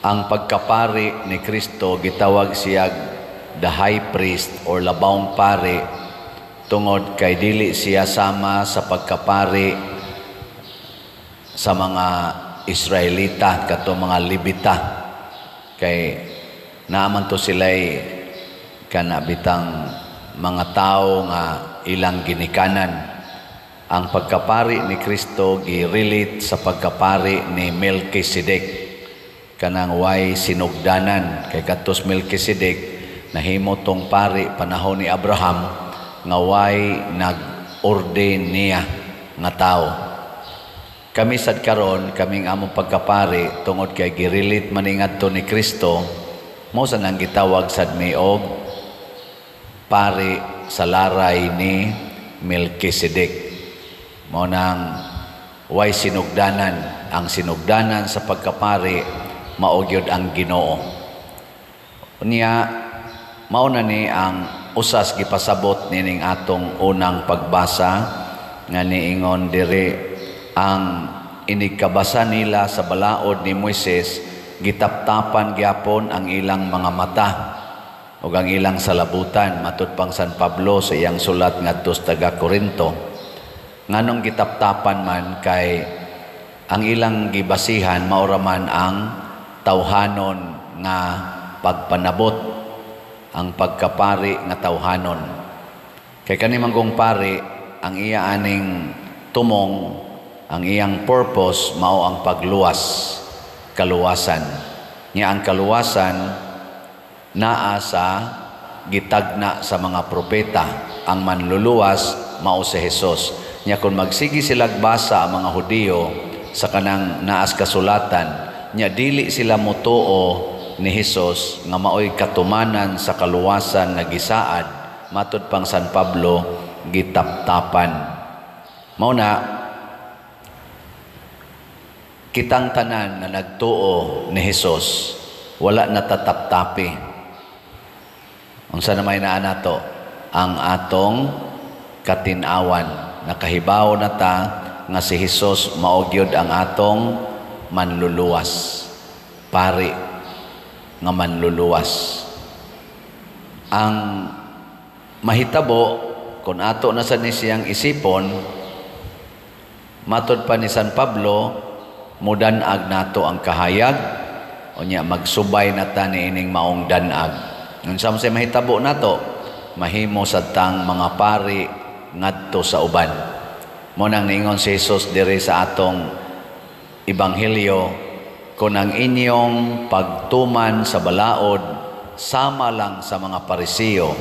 Ang pagkapari ni Kristo, gitawag siya the high priest or labawng pari tungod kay dili siya sama sa pagkapari sa mga Israelita, kato mga Levita, kay naaman to sila'y kana bitang mga tao nga ilang ginikanan. Ang pagkapari ni Kristo gi-relate sa pagkapari ni Melchizedek, kanang way sinugdanan, kay katos Melchizedek nahimo tong pari panahon ni Abraham nga way nag-ordain niya nga tao. Kami sad karon, kaming among pagkapari, tungod kay gi-relate man ngadto ni Kristo, mao sa nang gitawag sad mi og pari sa laray ni Melchizedek. Mao nang way sinugdanan. Ang sinugdanan sa pagkapari mao gyud ang Ginoo. Unya mao na ni ang usas gipasabot nining atong unang pagbasa nga niingon diri, ang inigkabasa nila sa balaod ni Moises, gitaptapan gyapon ang ilang mga mata ug ang ilang salabutan, matud pang San Pablo sa iyang sulat ngadto sa taga Korinto. Nganong gitaptapan man? Kay ang ilang gibasihan mao ra man ang tawhanon nga pagpanabot, ang pagkapari nga tawhanon. Kay kani manggong pari, ang iya aning tumong, ang iyang purpose mao ang pagluwas, kaluwasan. Nya ang kaluwasan naa sa gitagna sa mga propeta. Ang manluluwas mao si Jesus. Nya kung magsige silag basa ang mga Hudiyo sa kanang naas kasulatan, nya dili sila motuo ni Hesus nga maoy katumanan sa kaluwasan nga gisaad, matud pang San Pablo, gitaptapan. Mao na kitang tanan nga nagtuo ni Hesus wala natataptapi. Unsa na may naa nato? Ang atong katin-awan. Nakahibaw na ta nga si Hesus mao gyud ang atong manluluwas, pari nga manluluwas. Ang mahitabo kung ato na sa ni siyang isipon, matod pa ni San Pablo, mudan-ag nato ang kahayag, unya magsubay na ta niining maong dan-ag. Unsa man say mahitabo nato? Mahimo sad tang mga pari ngadto sa uban. Mo nang niingon si Jesus diri sa atong ebanghelyo, kung ang inyong pagtuman sa balaod sama lang sa mga Parisiyo,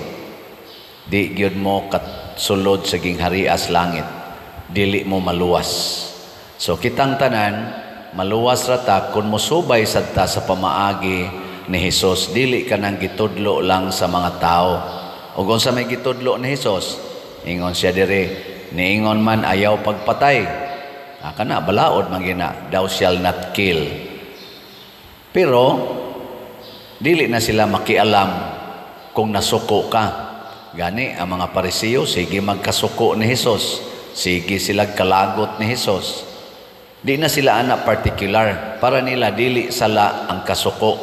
di gyud mo kasulod sa gingharias langit, dili mo maluwas. So kitang tanan maluwas ra ta kung mosubay sad ta sa pamaagi ni Hesus, dili kanang gitudlo lang sa mga tao. Ug unsa may gitudlo ni Hesus? Ingon siya diri, niingon man ayaw pagpatay. Ah, kana balaod man gina, "Thou shall not kill." Pero dili na sila makialam kung nasuko ka. Gani ang mga Parisiyo sige magkasuko ni Hesus, sige sila kalagot ni Hesus. Di na sila ana particular. Para nila dili sala ang kasuko,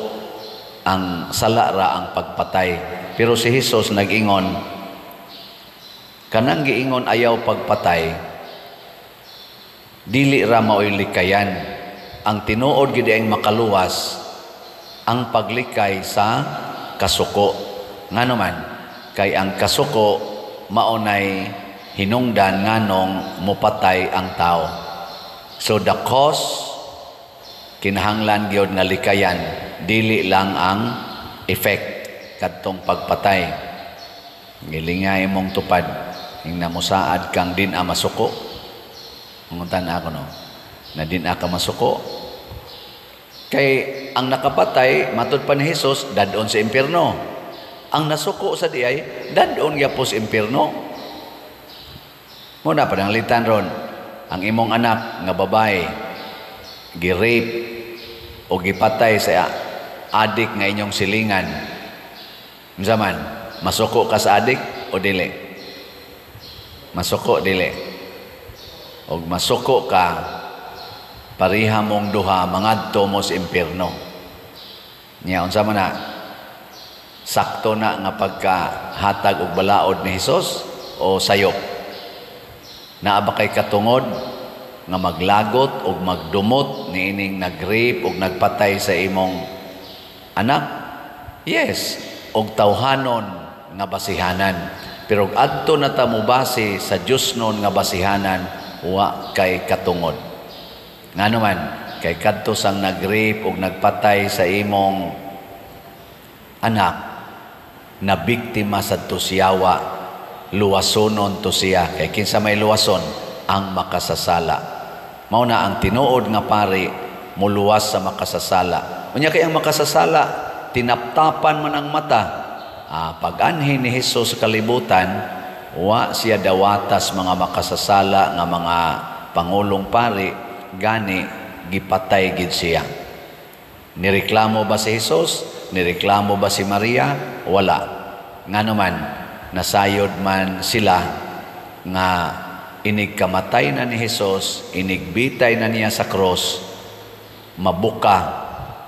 ang sala ra ang pagpatay. Pero si Hesus nag-ingon, kanang giingon ayaw pagpatay, dili ra maoy likayan. Ang tinuod gid ang makaluwas ang paglikay sa kasuko. Ngano man? Kay ang kasuko maunay hinungdan nganong mupatay ang tao. So the cause kinahanglan gyud nga likayan, dili lang ang effect kadtong pagpatay. Gilingay mong tupad ing namusaad kang din a masuko. Manguntan ako, no, na din ka masuko. Kay ang nakapatay, matud pa ni Jesus, dadon sa impierno. Ang nasuko sa diay, dadon gyapon sa impierno. Muna pananglitan ron, ang imong anak nga babae gi-rape o gipatay sa adik nga inyong silingan. Unsa man, masuko ka sa adik o dili? Masuko dili? Og masuko ka, pareha mong duha mangadto mo sa impierno. Nya unsa man na? Sakto na nga pagkahatag og balaod ni Hesus o sayop? Naa ba kay katungod nga maglagot og magdumot niining nag-rape og nagpatay sa imong anak? Yes, og tawhanon nga basihanan. Pero adto na ta mobase sa Diyosnon nga basihanan, wa kay katungod. Ngano man, kay kadto sang nag-rape og nagpatay sa imong anak, na biktima sadto siyawa, luwasonon to siya. Kay kinsa may luwason? Ang makasasala. Mao na ang tinuod nga pari muluwas sa makasasala. Unya kay ang makasasala, tinaptapan man ang mata. Pag-anhi ni Hesus sa kalibutan, wa siya dawatas mga makasasala nga mga pangulong pari, gani gipatay gid siya. Nireklamo ba si Hesus? Nireklamo ba si Maria? Wala. Ngano man, nasayod man sila nga inigkamatay na ni Hesus, inigbitay na niya sa cross, mabuka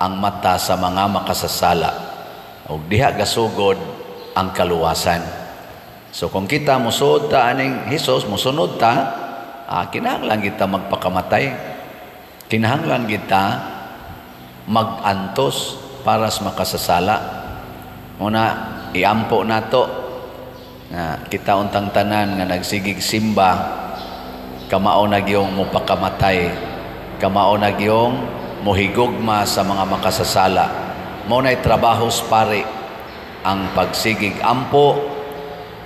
ang mata sa mga makasasala. Og diha gasugod ang kaluwasan. So kung kita musuod ta aning Hesus, musunod ta, kinahanglan kita magpakamatay. Kinahanglan kita magantos para sa makasasala. Una, iampo nato nga kita untang tanan nga nagsigig simba, kamao na gyung mopakamatay, kamao na gyung mohigugma sa mga makasasala. Mao na'y trabaho sa pari, ang pagsigig ampo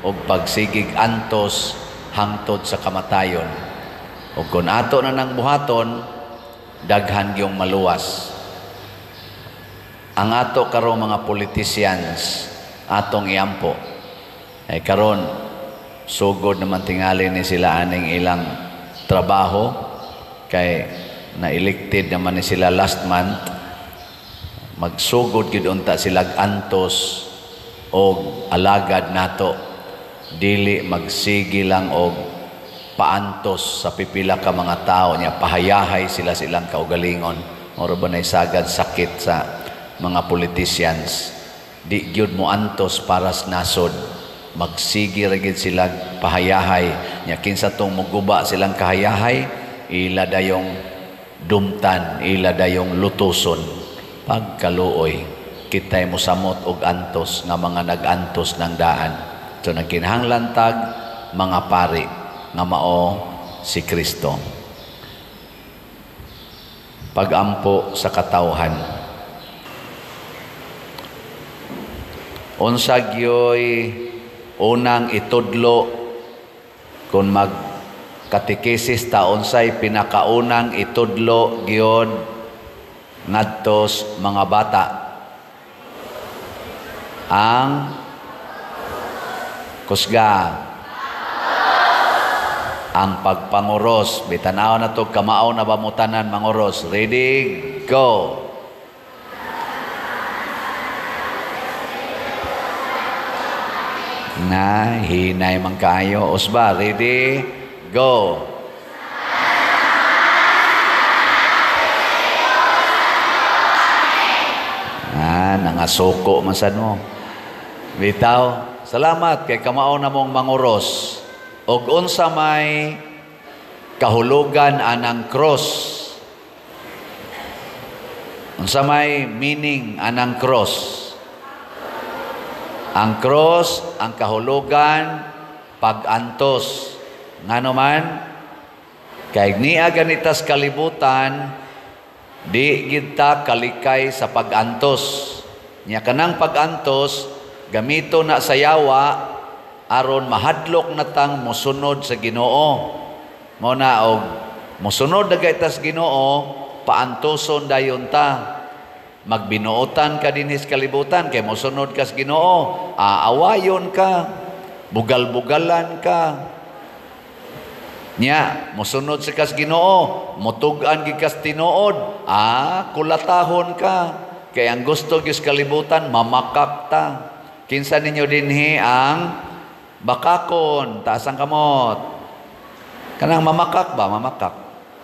o pagsigig antos hangtod sa kamatayon. O kung ato na nang buhaton, daghan gyung maluwas. Ang ato karon mga politicians, atong iampo. Ay karon sugod naman tingali ni sila aning ilang trabaho kay na-elected naman ni sila last month. Magsugod gyud unta sila antos og alagad nato, dili magsigi lang og paantos sa pipila ka mga tao niya, pahayahay sila silang kaugalingon. Moro ba nay sagad sakit sa mga politicians, di gyud mo antos para sa nasod, magsigi ra gyud sila pahayahay nya. Kinsa tong muguba silang kahayahay, ila dayong dumtan, ila dayong lutuson. Pagkaluoy, kita'y mosamot og antos nga mga nag-antos ng daan. So nagkinahanglan tag mga pari nga mao si Kristo. Pagampo sa katawhan. Unsa gyoy unang itudlo kung magkatekesis ta, unsay pinakaunang itudlo gyud ngadtos mga bata? Ang kusga, ang pagpanguros. Bitanaw na to, kamao na ba mo tanan manguros? Ready, go! Na, hinay man kaayo. Usba, ready, go! Nangasuko man sad mo. Bitaw, salamat kay kamao na mong manguros. Og unsa may kahulugan anang cross? Unsa may meaning anang cross? Ang cross, ang kahulugan, pag-antos. Ngano man, kay niya ganitas kalibutan, di gid ta kalikay sa pag-antos. Nya kanang pag-antos, gamito na sa yawa aron mahadlok na tang mosunod sa Ginoo. Mao na og mosunod na gaytas Ginoo, paantoson dayon ta. Magbinuotan ka dinhi sa kalibutan kay mosunod ka sa Ginoo, aawayon ka, bugal-bugalan ka. Nya mosunod sa kas Ginoo, motug-an gid kas tinuod, kulatahon ka. Kay ang gusto gyud sa kalibutan, mamakak ta. Kinsa ninyo dinhi ang bakakon, taas ang kamot. Kanang mamakak ba, mamakak.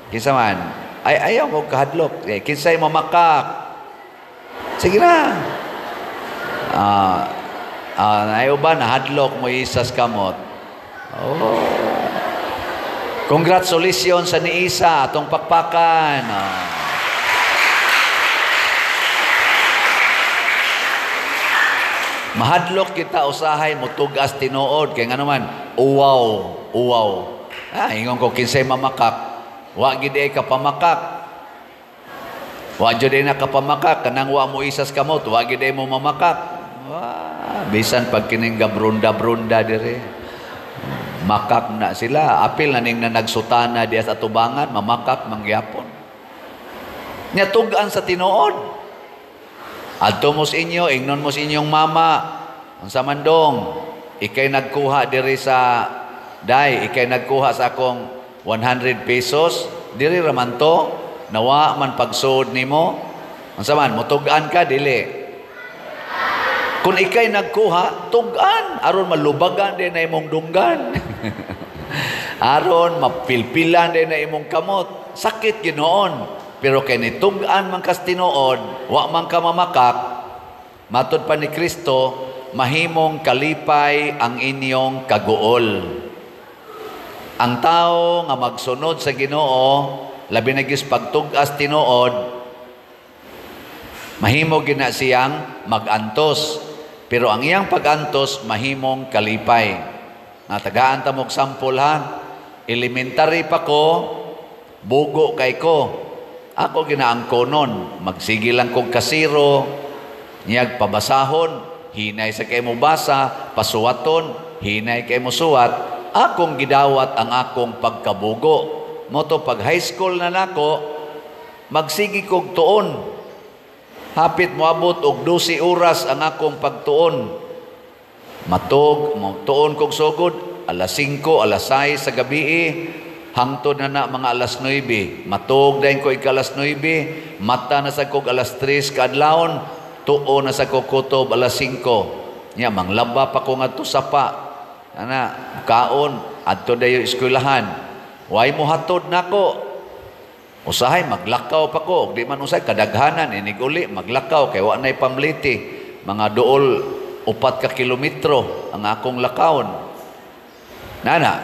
Kinsa man? Ay, ayaw mo kahadlok. Kinsay mamakak? Sige na. Ayaw ba nahadlok mo isas kamot? Oh. Congratulations sa niisa atong pakpakan. Mahadlok kita usahay motugas tinuod kay ngano man uwaw, uwaw. Ingon ko kinsay mamakak. Wa gid ay kapamakak. Wa jud ay nakapamakak kanang wa mo isas kamot, wa gid ay mo mamakak. Wa bisan pag kining gabrunda-brunda dire. Makak na sila, apil na ning na nagsutana diya sa atubangan, mamakak mangyapon. Nya tug-an sa tinuod. Adto mo sa inyo, ingnon mo sa inyong mama, unsa man dong, ikay nagkuha diri sa day, ikay nagkuha sa akong 100 pesos, diri ra man to, nawa man pagsuod nimo. Unsa man, mutug-an ka dili? Kung ikay nagkuha, tug-an aron malubagan din na imong dunggan. Aron mapilpilan din na imong kamot. Sakit ginoon. Pero kay nitug-an man kas tinuod, wa man ka mamakak, matud pa ni Kristo, mahimong kalipay ang inyong kaguol. Ang tao nga magsunod sa Ginoo, labi na gyud pagtug-as tinuod, mahimo gina siyang magantos. Pero ang iyang pagantos mahimong kalipay. Natagaan ta mo og sample ha. Elementary pa ko, bugo kay ko. Ako ginaangkonon, magsige lang kog kasiro, niyag pabasahon, hinay sa kay mo basa, pasuwaton, hinay kay mo suwat, akong gidawat ang akong pagkabugo. Moto pag high school na nako, magsige kog tuon. Hapit moabot og 12 oras ang akong pagtuon. Matog, tuon kog sugod, alas 5, alas 6 sa gabi, hangtod na na mga alas 9. Matog dayon ko ika alas 9, mata na sa kog alas 3 kaadlawon, tuon na sa kog kutob alas 5. Nya manglaba pa ko ngadto sapa. Ana, kaon adto dayo eskwelahan. Way mo hatod nako. Usahay maglakaw pa ko, og di man usahay kadaghanan inig uli maglakaw kay wa nay pamliti. Mga duol 4 ka kilometro ang akong lakawon. Nana,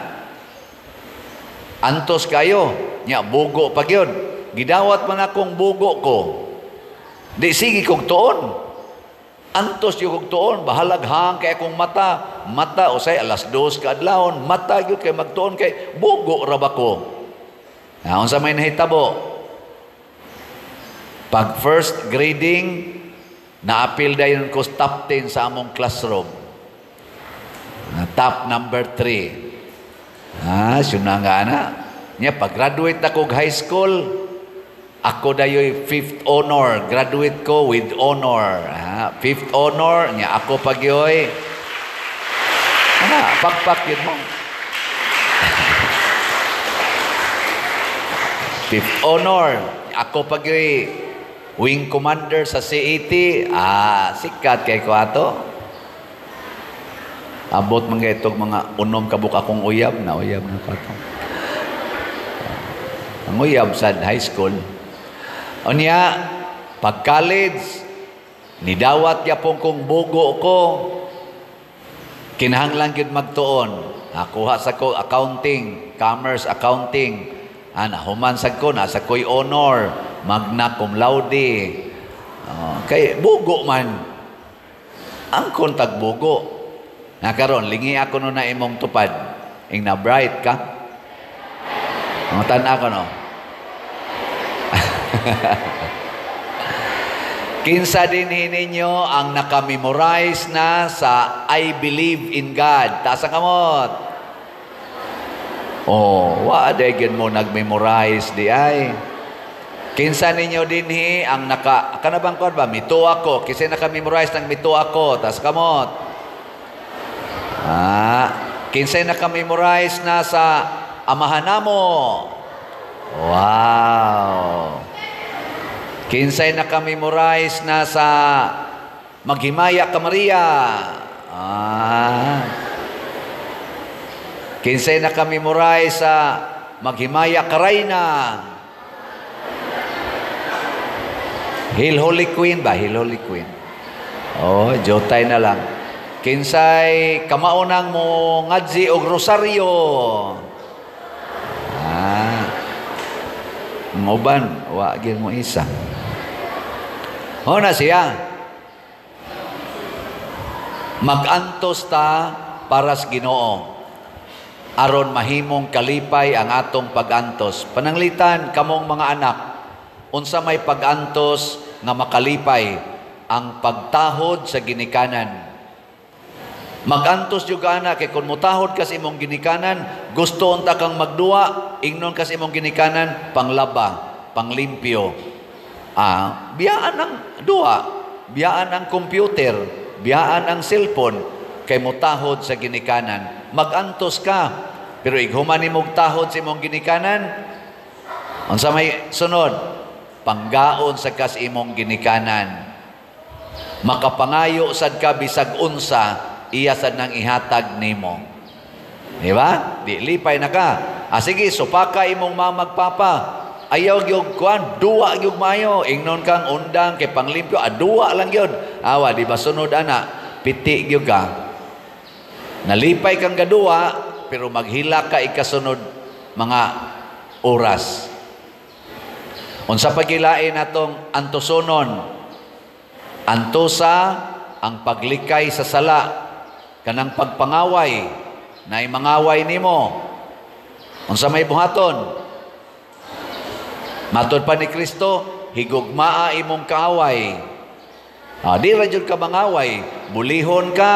antos kayo, nya bugo pa gyud. Gidawat man akong bugo ko. Di sige kog tuon. Antos gyud kog tuon, bahalag hang kay akong mata. Mata usay alas 2 kaadlawon, mata gyud kay magtuon kay bugo ra ba ko. Na unsa may nahitabo? Pag first grading, naapil dayon ko top 10 sa among classroom. Na top number 3. Siyun na nga na. Nya, pag-graduate ako high school, ako dayoy fifth honor. Graduate ko with honor. Fifth honor, nya ako pagyoy. Pakpak yun mo. Fifth honor. Ako pagyoy wing commander sa CAT. Sikat kay ko ato. Abot man kay itong mga unom kabuk akong uyab na uyab na ko ato. Ang uyab sa high school. Unya, pag college, nidawat yapon kong bugo ko, kinahanglan gyud magtuon. Nakuha sa ko accounting, commerce accounting. Nahuman sa ko, nasa ko'y honor, magna cum laude. Kay bugo man. Ang kontag bugo. Nakaron, lingi ako no na imong tupad. Ing na bright ka. Ang tan-a ko no. Kinsa dinhi ninyo ang nakamemorize na sa I believe in God? Taas ang kamot. Oh, wa day gyud mo nagmemorize di ay. Kinsa ninyo dinhi ang naka kana bang kuan ba mituo ako? Kinsa naka-memorize ng mituo ako? Taas kamot. Kinsay naka-memorize na sa Amahan namo? Wow. Kinsay naka-memorize na sa Maghimaya ka Maria? Kinsay naka-memorize sa Maghimaya ka Reyna? Hail Holy Queen ba? Hail Holy Queen. Oh, jotay na lang. Kinsay kamaunang mo ngadzi og rosaryo? Ah. Nguban, wa gyud mo isa. Ho na siya. Magantos ta para sa Ginoo aron mahimong kalipay ang atong pagantos. Pananglitan kamong mga anak, unsa may pagantos nga makalipay? Ang pagtahod sa ginikanan. Magantos jud ka ana kay kun motahod ka sa imong ginikanan, gusto unta kang magduwa, ingnon ka sa imong ginikanan, panglaba, panglimpyo. Ah, biyaan ang duwa, biyaan ang computer, biyaan ang cellphone, kay motahod sa ginikanan. Magantos ka, pero ighuman nimog tahod sa imong ginikanan, unsa may sunod? Panggaon sa kas imong ginikanan. Makapangayo sad ka bisag unsa, iya sad nang ihatag nimo. Di ba? Di lipay na ka. Ah, sige, supaka imong mama papa. Ayaw gyud kuan, duwa gyud maayo. Ingnon kang undang kay panglimpyo, ah, duwa lang gyud. Awa, di ba sunod ana, piti gyud ka. Nalipay kang gaduwa, pero maghilak ka ikasunod mga oras. Unsa pagilain natong antusonon? Antusa ang paglikay sa sala, kanang pagpangaway, naay mangaway nimo. Unsa may buhaton? Matod pa ni Kristo, higugmaa imong kaaway. Ah, di ra jud ka mangaway, bulihon ka,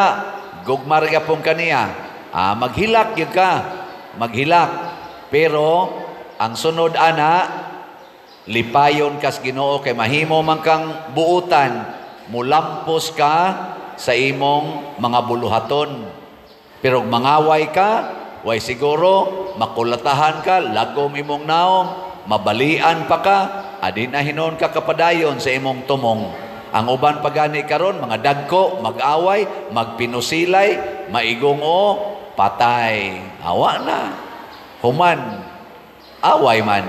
gugma ra gyapon kaniya. Ah, maghilak gyud ka, maghilak. Pero ang sunod ana, lipayon kas Ginoo kay mahimo man kang buutan, mulampos ka sa imong mga buluhaton. Pero mangaway ka, way siguro makulatahan ka, lagom imong naong, mabalian pa ka, adin na hinon ka kapadayon sa imong tumong. Ang uban pagani karon mga dagko, mag-away, magpinusilay, maigong o patay. Awa na. Human, away man.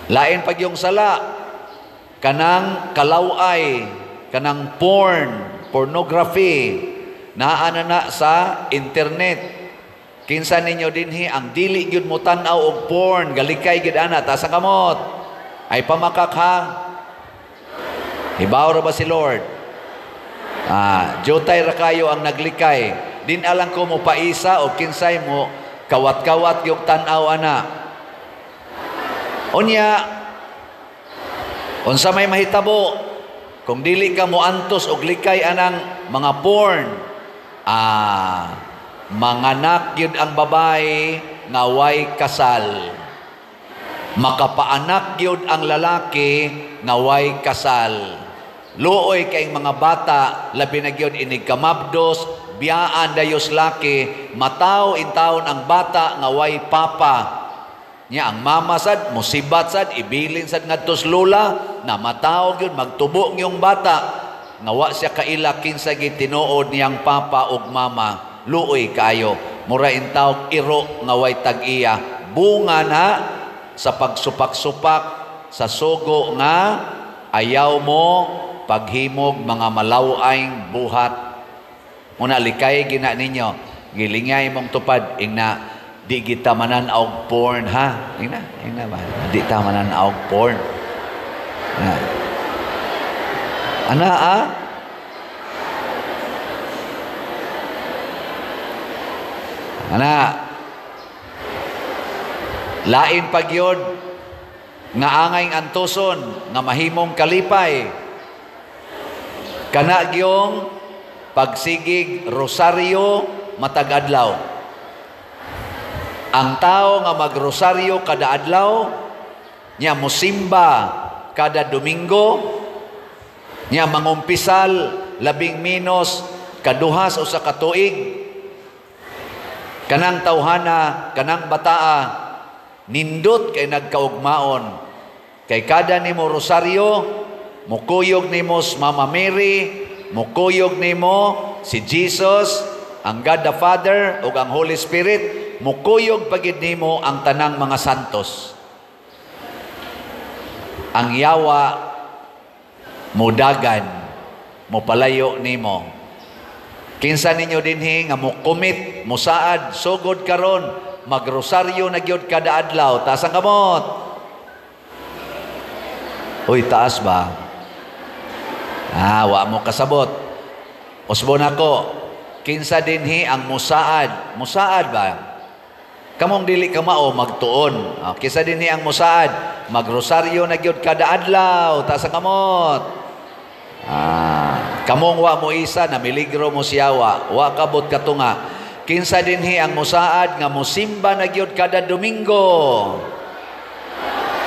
Lain pag yung sala, kanang kalaway, kanang porn, pornography, naa na na sa internet. Kinsa ninyo dinhi ang dili gyud mo tan-aw og porn, galikay gyud ana, taas ang kamot. Ay pamakak ha. Hibaw ra ba si Lord? Ah, jutay ra kayo ang naglikay. Din alang ko mo paisa o kinsay mo kawat-kawat yung tan-aw ana. Unya, unsa may mahitabo kung dili ka moantos og likay anang mga porn, ah, manganak gyud ang babae nga way kasal. Makapaanak gyud ang lalaki nga way kasal. Luoy kay mga bata, labi na gyud inig kamabdos, biyaan dayos laki, mataw intawon ang bata nga way papa. Nya ang mama sad, musibat sad, ibilin sad ngadtos lola, na mataw gyud magtubo ngiyong bata nga wa siya kaila kinsa gitinuod niyang papa ug mama. Luoy kaayo, mura intawog iro nga way tag-iya. Bunga na sa pagsupak-supak sa sugo nga ayaw mo paghimog mga malawayng buhat. Muna likay gina ninyo, gilingay mong tupad ingna di kita manan-aw porn ha. Ingna, ingna ba? Di ta manan-aw porn. Na. Ana ah? Ana. Lain pagyod nga angay antuson nga mahimong kalipay. Kana gyong pagsigig rosaryo matag adlaw. Ang tao nga magrosaryo kada adlaw, nya mosimba kada Domingo, nya mangumpisal labing minos kaduhas usa ka tuig. Kanang tawhana, kanang bataa, nindot kay nagkaugmaon. Kay kada nimo rosaryo, mukuyog nimo si Mama Mary, mukuyog nimo si Jesus, ang God the Father ug ang Holy Spirit, mukuyog pagid nimo ang tanang mga santos. Ang yawa mudagan, mopalayo nimo. Kinsa ninyo dinhi nga mo-commit, mosaad, sugod karon, magrosaryo na gyud kada adlaw, taas ang kamot. Uy, taas ba? Ah, wa mo kasabot. Usbon ako, kinsa dinhi ang musaad? Musaad ba? Kamong dili ka mao magtuon. Oh, kinsa dinhi ang musaad? Magrosaryo na gyud kada adlaw, taas ang kamot. Ah, kamong wa mo isa na miligro mo siyawa, wa kabot katunga. Kinsa dinhi ang musaad nga musimba na gyud kada Domingo?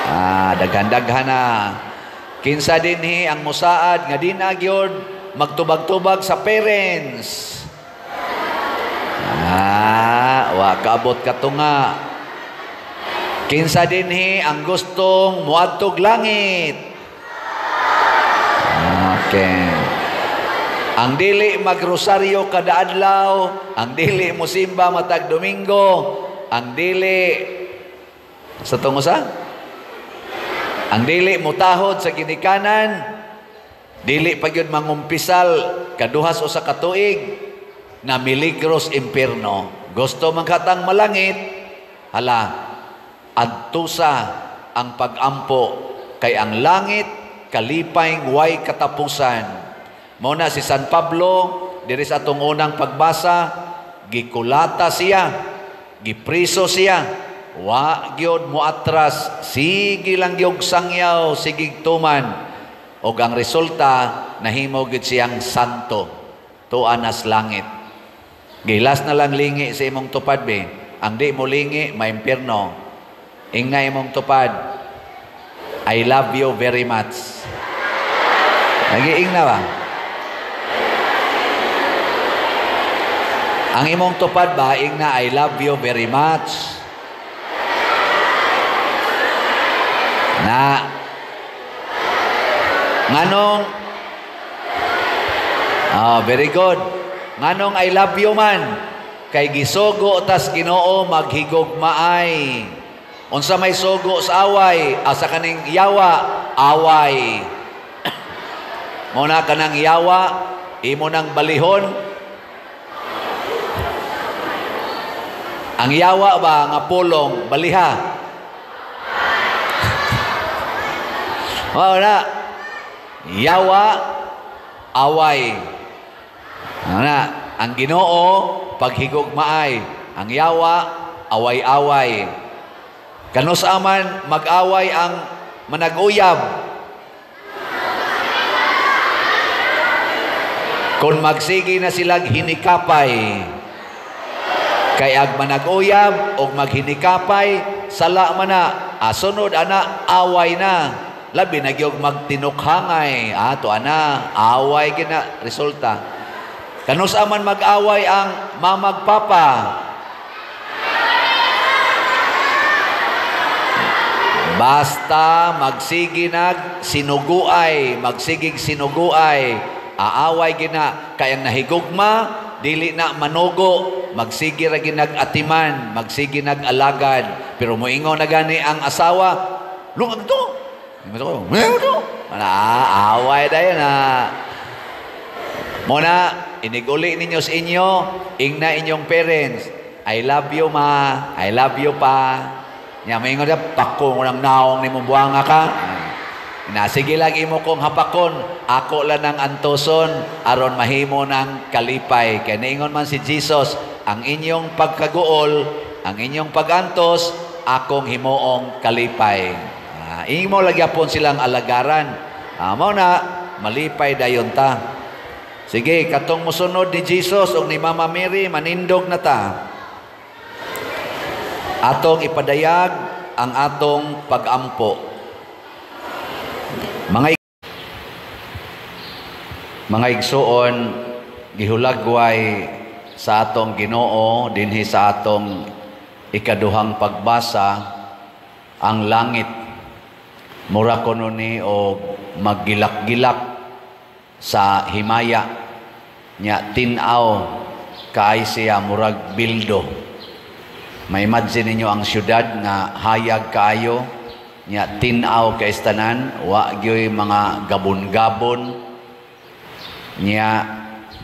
Ah, daghan-daghan na. Kinsa dinhi ang musaad nga di na gyud magtubag-tubag sa parents? Ah, wa kaabot katunga. Kinsa dinhi ang gustong muadtog langit? Okay. Ang dili magrosaryo kada adlaw, ang dili musimba matag Domingo, ang dili sa tungo sa? Ang dili mutahod sa ginikanan, dili pa gyud mangumpisal kaduhas usa ka tuig, na miligros impierno. Gusto man katang malangit, hala, adtusa ang pag-ampo kay ang langit kalipay way katapusan. Mao na si San Pablo diri sa atong unang pagbasa, gikulata siya, gipriso siya, wa gyud moatras, sige lang gyud sangyaw, sige tuman. Og ang resulta, nahimo gyud siyang santo, tuan nas langit. Gilas na lang lingi sa imong tupad be. Ang di mo lingi, maimpierno. Ingna imong tupad, I love you very much. Nagiing na ba? Ang imong tupad ba, ingna, I love you very much. Na, nganong, oh, very good. Nganong I love you man, kay gisugo tas Ginoo maghigugmaay. Unsa may sugo sa away, asa kaning yawa, away. Muna kanang yawa, imo nang balihon. Ang yawa ba nga pulong, baliha. Mao na. Yawa, away. Mao na, ang Ginoo paghigugmaay, ang yawa away-away. Kanus aman mag-away ang manag-uyab. Kung magsige na silang hinikapay, kay ag manag-uyab og maghinikapay, sala man na, asunod ana, away na. Labi na gyud magtinukhangay, ato ana, away gina resulta. Kanus aman mag-away ang mamagpapa? Basta magsige nag sinuguay, magsigig sinuguay, aaway gina kay ang nahigugma dili na manugo, magsige ra ginag atiman, magsige nag alagad. Pero moingon na gani ang asawa, lungag to. Away dayon na. Muna, iniguli ninyo sa inyo, ingna inyong parents, I love you ma, I love you pa. Nya moingon siya, pako mo ng naong ni mong buwanga ka. Na sige lang imo kong hapakon, ako lang ng antoson aron mahimo ng kalipay. Kay niingon man si Jesus, ang inyong pagkaguol, ang inyong pagantos, akong himuong kalipay. Imo lagi apon silang alagaran. Mao na malipay dayon ta. Sige, katong mosunod ni Jesus ug ni Mama Mary, manindog na ta. Atong ipadayag ang atong pagampo. Mga igsuon, gihulagway sa atong Ginoo dinhi sa atong ikaduhang pagbasa ang langit. Mura kuno ni og maggilak-gilak sa himaya nya tin-aw kaay siya murag bildo. Ma-imagine ninyo ang syudad nga hayag kaayo, Nya tin-aw kay tanan, wa gyoy mga gabon-gabon. Nya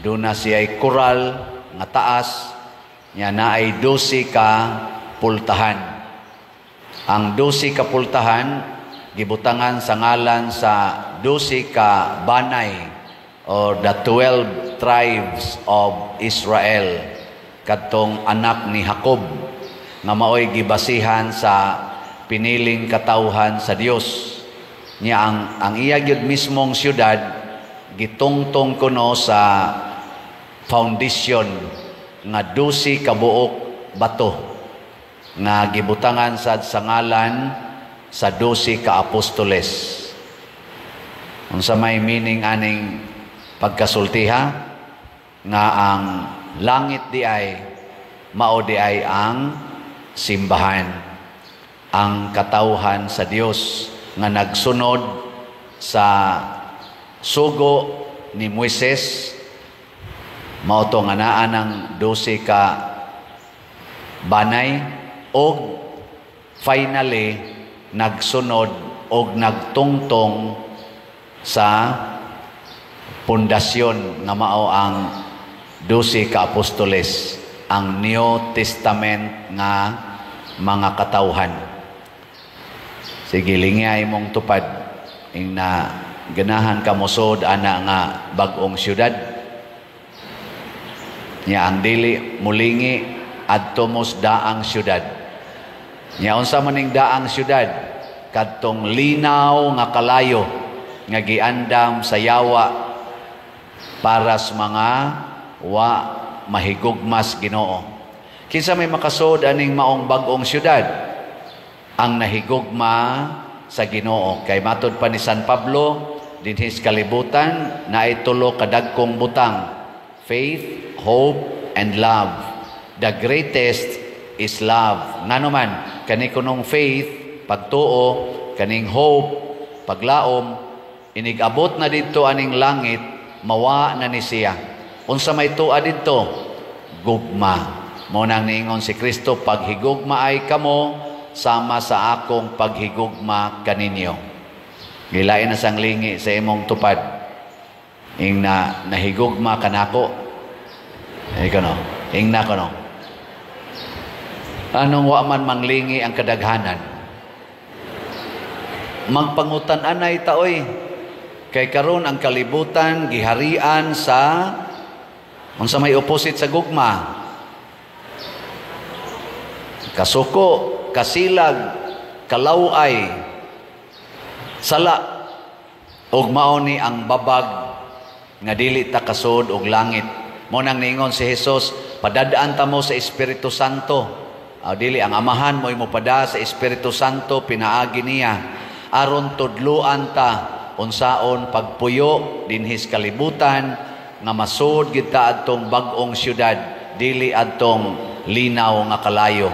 duna siya'y koral nga taas, nya naay 12 ka pultahan. Ang 12 ka pultahan gibutangan sa ngalan sa 12 ka banay or the 12 tribes of Israel, kadtong anak ni Jacob nga maoy gibasihan sa piniling katawhan sa Dios. Nya ang iya gyud mismong syudad gitungtong kuno sa foundation nga 12 ka buok bato nga gibutangan sad sa ngalan sa 12 ka apostoles. Unsa may meaning aning pagkasultiha? Nga ang langit di ay mao di ay ang simbahan, ang katawhan sa Dios nga nagsunod sa sugo ni Moises, mao to nga naa ng 12 ka banay og finally nagsunod og nagtungtong sa pundasyon nga mao ang 12 ka apostoles, ang New Testament nga mga katawhan. Sige, lingay mong tupad ing na ganahan ka mosod ana nga bag-ong syudad. Nya ang dili mulingi, adto mos daang syudad. Nya unsa man ning daang syudad? Kadtong linaw nga kalayo nga giandam sa yawa para sa mga wa mahigugmas Ginoo. Kinsa may makasod aning maong bag-ong syudad? Ang nahigugma sa Ginoo. Kay matud pa ni San Pablo, dinhis kalibutan naay tulo ka dagkong butang: faith, hope, and love. The greatest is love. Ngano man, kani kunong faith, pagtuo, kaning hope, paglaom, inig-abot na didto aning langit, mawa na ni siya. Unsa may tuwa didto? Gugma. Mao nang niingon si Kristo, "Paghigugma ay kamo sama sa akong paghigugma kaninyo." Gilain na sang lingi sa imong tupad. Ing na nahigugma kanako. Ikaw no? Ing na ko no? Anong wa man manglingi ang kadaghanan? Magpangutan anay taoy. Kay karon ang kalibutan giharian sa unsa may opposite sa gugma? Kasuko, kasilag, kalaway, sala, ug mao ni ang babag nga dili ta kasud og langit. Mao nang niingon si Jesus, "Padadaan ta mo sa Espiritu Santo." Dili ang Amahan mo pada sa Espiritu Santo pinaagi niya aron tudluan ta unsaon pagpuyo dinhis kalibutan nga masud gid ta adtong bag-ong syudad, dili adtong linaw nga kalayo.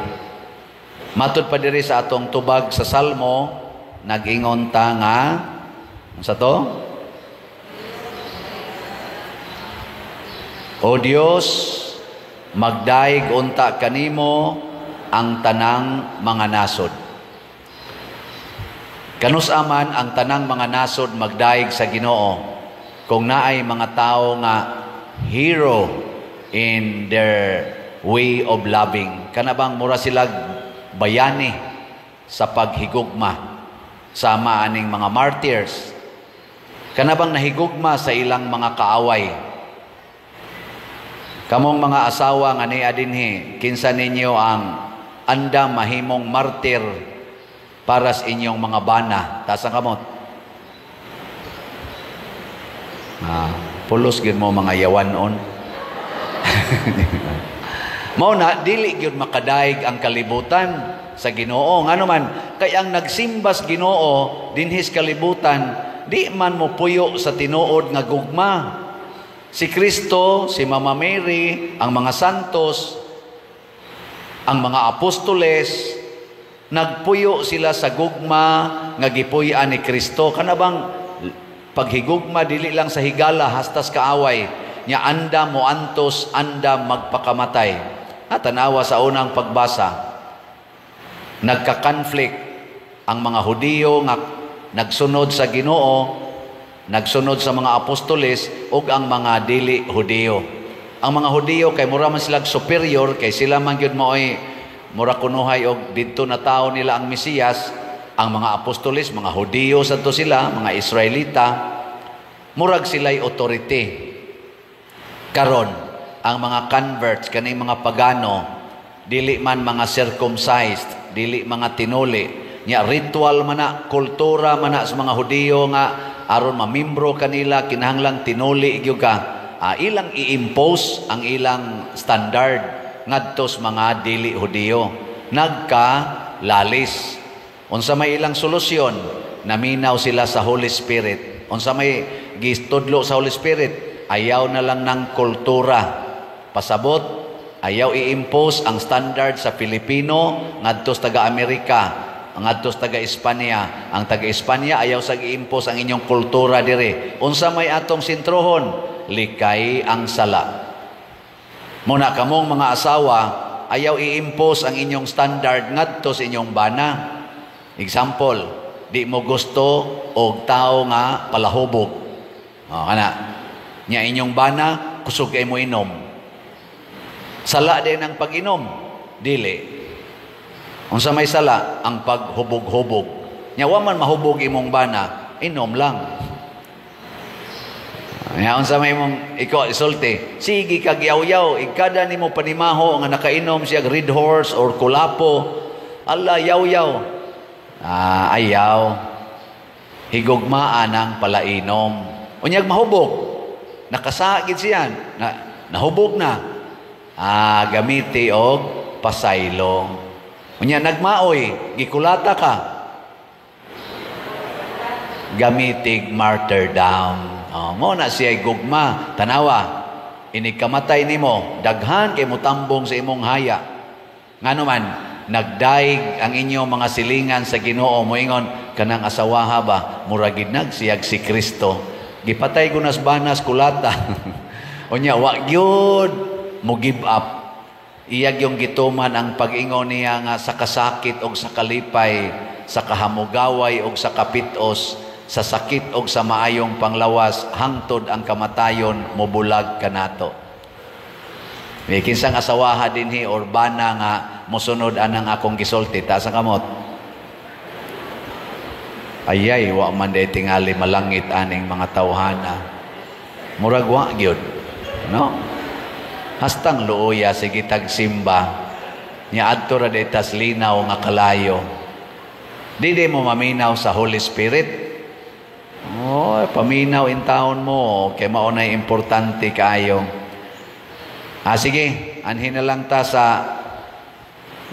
Matud pa diri sa atong tubag sa Salmo, nag-ingon ta nga unsa to? O Dios, magdaig unta kanimo ang tanang mga nasod. Kanus aman ang tanang mga nasod magdaig sa Ginoo kung naay mga tao nga hero in their way of loving? Kana bang mura sila bayani sa paghigugma, sama aning mga martyrs? Kana bang nahigugma sa ilang mga kaaway? Kamong mga asawa nga niya dinhi, kinsa ninyo ang anda mahimong martir para sa inyong mga bana? Taas ang kamot. Pulos gyud mo mga yawanon. Mao na dili gyud makadaig ang kalibutan sa Ginoo. Ngano man, kay ang nagsimbas Ginoo dinhis kalibutan, di man mo puyo sa tinuod nga gugma. Si Kristo, si Mama Mary, ang mga santos, ang mga apostoles, nagpuyo sila sa gugma nga gipuy-an ni Kristo. Kana bang paghigugma dili lang sa higala hastas kaaway, nya anda mo antos, anda magpakamatay. At tanawa sa unang pagbasa, nagka-conflict Ang mga Hudiyo nga nagsunod sa Ginoo, nagsunod sa mga apostoles, ug ang mga dili Hudiyo. Ang mga Hudiyo kay mura man sila superior, kay sila man gyud maoy mura kunuhay og didto na tao nila ang Mesiyas. Ang mga apostoles, mga Hudiyo sa to sila, mga Israelita, murag sila'y authority. Karon, ang mga converts, kaning mga pagano, dili man mga circumcised, dili mga tinuli. Nya ritual man na, kultura man na sa mga Hudiyo nga aron mamimbro kanila kinahanglang tinuli gyud ka. Ilang i-impose ang ilang standard ngadto sa mga dili Hudiyo. Nagka-lalis. Unsa may ilang solusyon? Naminaw sila sa Holy Spirit. Unsa may gistudlo sa Holy Spirit? Ayaw na lang ng kultura. Pasabot, ayaw i-impose ang standard sa Pilipino ngadto sa taga-Amerika, ngadto sa taga-Espanya. Ang taga-Espanya ayaw sa i-impose ang inyong kultura dire. Unsa may atong sentrohon? Likay ang sala. Muna kamong mga asawa, ayaw i-impose ang inyong standard ngadto sa inyong bana. Example, di mo gusto og tao nga palahubog. O, kana. Nya inyong bana, kusog kay mo inom. Sala din ang pag-inom. Dili. Unsa may sala? Ang paghubog-hubog. Nya wa man mahubog imong bana, inom lang. Nya unsa may imong ikaw isulti, sige kag yaw-yaw, ikada nimo panimaho nga nakainom siya Red Horse or Kulapo. Allah, yaw-yaw. Ayaw. Higugmaan ang palainom. Unyag mahubog. Nakasagid siya. Nahubog na. Gamiti og pasaylo. Unya nagmaoy, gikulata ka. Gamitig martyrdom. Oh, mo na siya gugma. Tanawa, inigkamatay nimo, daghan kay mutambong sa imong haya. Ngano man, nagdaig ang inyong mga silingan sa Ginoo, moingon kanang asawaha ba, murag nagsiyag si Kristo. Gipatay ko nas banas kulata. Unya wa gyud mo give up. Iyag yung gituman ang pag-ingon niya nga sa kasakit og sa kalipay, sa kahamugaway og sa kapitos, sa sakit og sa maayong panglawas, hangtod ang kamatayon mobulag kanato. May kinsang asawaha dinhi or bana nga mosunod anang akong gisulti, taas ang kamot. Ayay, wa man day tingali malangit aning mga tawhana. Murag wa gyud, no? Hastang luoya sige tagsimba nya adto ra day tas linaw nga kalayo. Di mo maminaw sa Holy Spirit. Oh, paminaw in taon mo kay mao nay importante kaayo. Sige, anhin na lang ta sa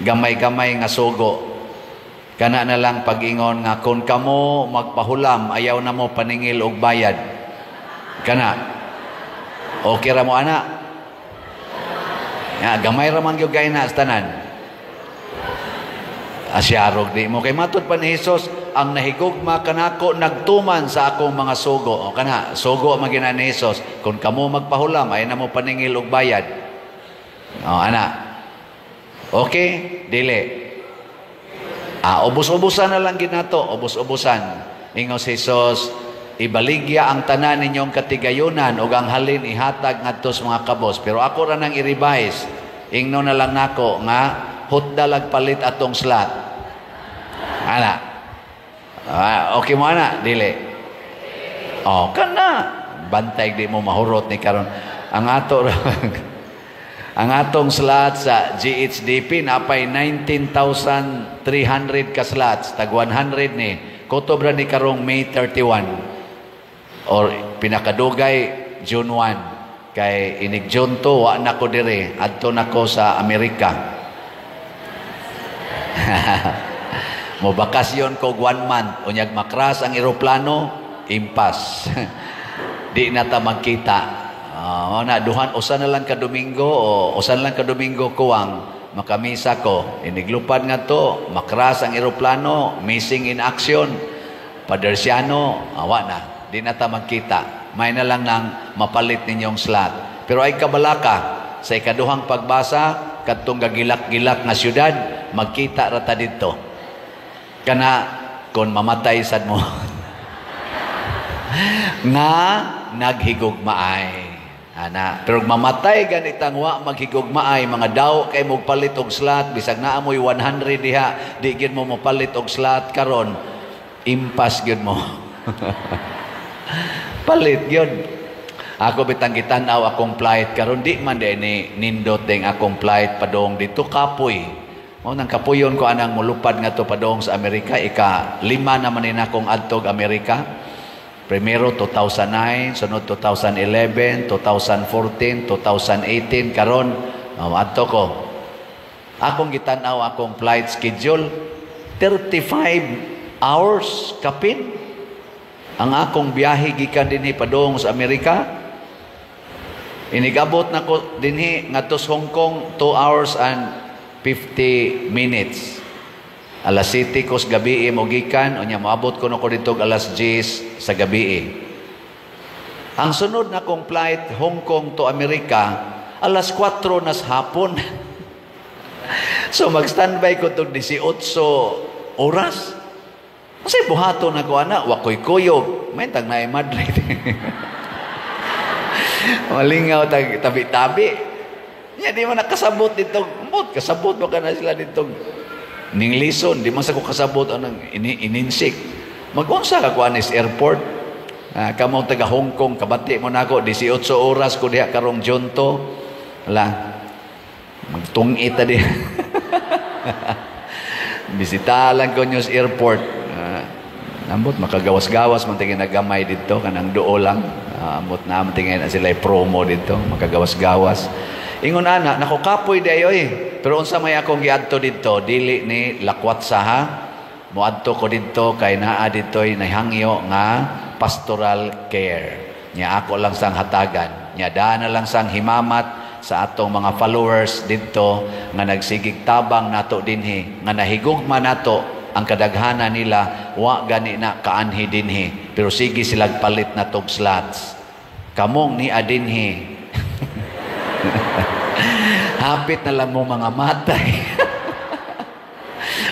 gamay-gamay nga sugo. Kana na lang pag-ingon nga kung kamo magpahulam, ayaw na mo paningil og bayad. Kana. Okay ra mo ana? Ya, gamay ra man gyud kay na sa tanan. Asyarog di mo kay matud pa ni Hesus, ang nahigugma kanako nagtuman sa akong mga sugo. O kana, sugo man gyud ni Hesus. Kung kamo magpahulam, ayaw na mo paningil og bayad. O ana. Okay, dili. Ubos-ubusan na lang ginato, ubos-ubusan. Ingon si Hesus, ibaligya ang tanan ninyong katigayunan ug ang halin ihatag ngadto sa mga kabos. Pero ako ra nang i-revise. Ingno na lang nako nga hutda palit atong slot. Ana. Okay mo ana, dili. Oh, kana. Bantay di mo mahurot ni karon. Ang ato ang atong slot sa GHDP napay 19,300 ka slots, tag 100 ni. Kutob ra ni karong May 31 or pinakadugay June 1. Kay inig June 2 wa na ko dire, adto na ko sa Amerika. Mo bakasyon ko 1 month, unyag makras ang eroplano, impas. Di na ta magkita. Na duhan usa na lang ka Domingo o usa na lang ka Domingo kuwang makamisa ko. Iniglupad nga to, makras ang eroplano, missing in action. Padersiano, awa na. Di na ta magkita. May na lang nang mapalit ninyong slot. Pero ay kabalaka sa ikaduhang pagbasa kadtong gagilak-gilak nga syudad, magkita ra ta didto. Kana Kung mamatay sad mo nga naghigugmaay. Ana, pero mamatay ganitang wa maghigugmaay, mga daw kay mo palit og slot, bisag naa moy 100 diha, di gyud mo mopalit og slot karon, impas gyud mo. Palit gyud. Ako bitang gitan-aw akong flight karon, di man di ni nindot ding akong flight padong dito, kapoy. Mao nang kapuyon ko anang mulupad nga to padong sa Amerika, ika lima naman ni akong adtog Amerika. Primero 2009, sunod 2011, 2014, 2018 karon adto ko. Akong gitan-aw akong flight schedule, 35 hours kapin ang akong biyahe gikan dinhi padung sa Amerika. Inigabot na ko dinhi ngadto sa Hong Kong, 2 hours and 50 minutes. Alas 7 ko sa gabi mo gikan, unya moabot ko no ko dito alas 10 sa gabi. Ang sunod na kong flight Hong Kong to Amerika, alas 4 na sa hapon. So mag-standby ko tog 18 oras. Kasi buhaton na ko ana, wa ko'y kuyog. May tag naay Madrid. Malingaw tag tabi-tabi. Ya di man nakasabot dito. Mot kasabot ba ka na sila dito? Ning lison, di man sa ko kasabot anang ininsik. Mag-unsa ka kuan is airport. Kamong taga Hong Kong, kabati mo nako 18 oras ko diha karong June 2. Wala. Magtungit ta di. Bisita lang ko nyo sa airport. Ambot makagawas-gawas man tingin nagamay dito kanang duo lang. Ambot na man tingin na sila promo dito, makagawas-gawas. Ingon ana, nako kapoy di oy. Pero unsa may akong giadto didto, dili ni lakwat sa ha. Moadto ko didto kay naa didto'y nahangyo nga pastoral care. Nya ako lang sang hatagan. Nya dana lang sang himamat sa atong mga followers didto nga nagsigig tabang nato dinhi, nga nahigugma nato ang kadaghanan nila wa gani na kaanhi dinhi, pero sige silag palit na tog slots. Kamong ni adinhi, hapit na lang mo mga matay.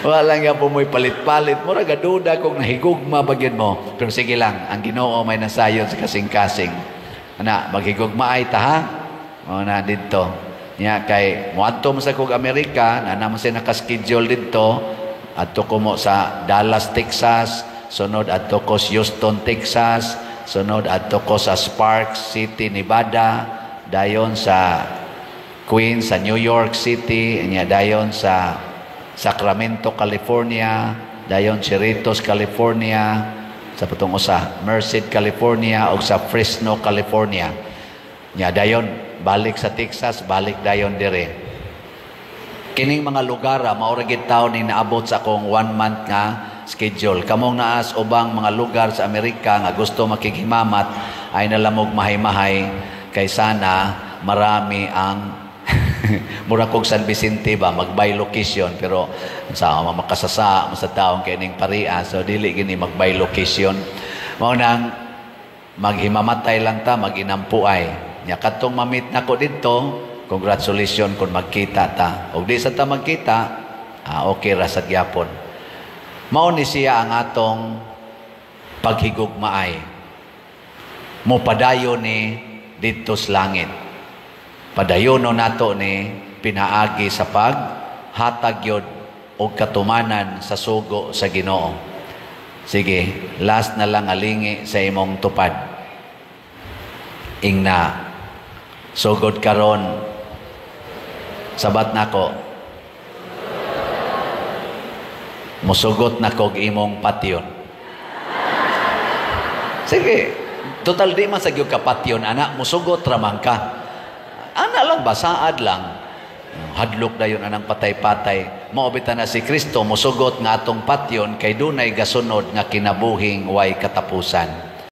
Wala nga po mo'y palit-palit. Mura gaduda kung nahigugma ba gyud mo. Pero sige lang, ang Ginoo may nasayon sa kasing-kasing. Ana, maghigugma ay ta ha? O na didto. Nya kay moadto mo sa kog Amerika, na naman siya nakaschedule didto. Adto ko mo sa Dallas, Texas. Sunod adto ko sa Houston, Texas. Sunod adto ko sa Sparks City, Nevada. Dayon sa Queens, sa New York City. Nya dayon sa Sacramento, California, dayon Cerritos, California, sa patong usa, Merced, California, o sa Fresno, California. Nya dayon balik sa Texas, balik dayon dire. Kining mga lugar, mao ra gid taon ni naabot sa akong 1 month nga schedule. Kamong naas ubang mga lugar sa Amerika nga gusto makighimamat ay nalamog mahay-mahay kay sana marami ang mura kog San Vicente ba mag-by location, pero sa makasasa sa taong kay ning paria, so dili gini mag-by location. Mao nang maghimamatay lang ta, maginampuay. Nya kadtong ma-meet nako didto, congratulations kung magkita ta. Og di sa ta magkita, okay ra sad gyapon. Mao ni siya ang atong paghigugmaay. Mopadayon ni didto sa langit. Padayono nato ni pinaagi sa paghatag yod og katumanan sa sugo sa Ginoo. Sige, last na lang alingi sa imong tupad. Ingna, sugod karon, sabat nako, musugot na kog imong patyon. Sige, total di man sa gyud ka patyon, anak, musugot ramang ka. Ana lang, basaad lang. Hadlok dayon anang patay-patay. Maobita na si Kristo musugot nga atong patyon kay dunay gasunod nga kinabuhing way katapusan.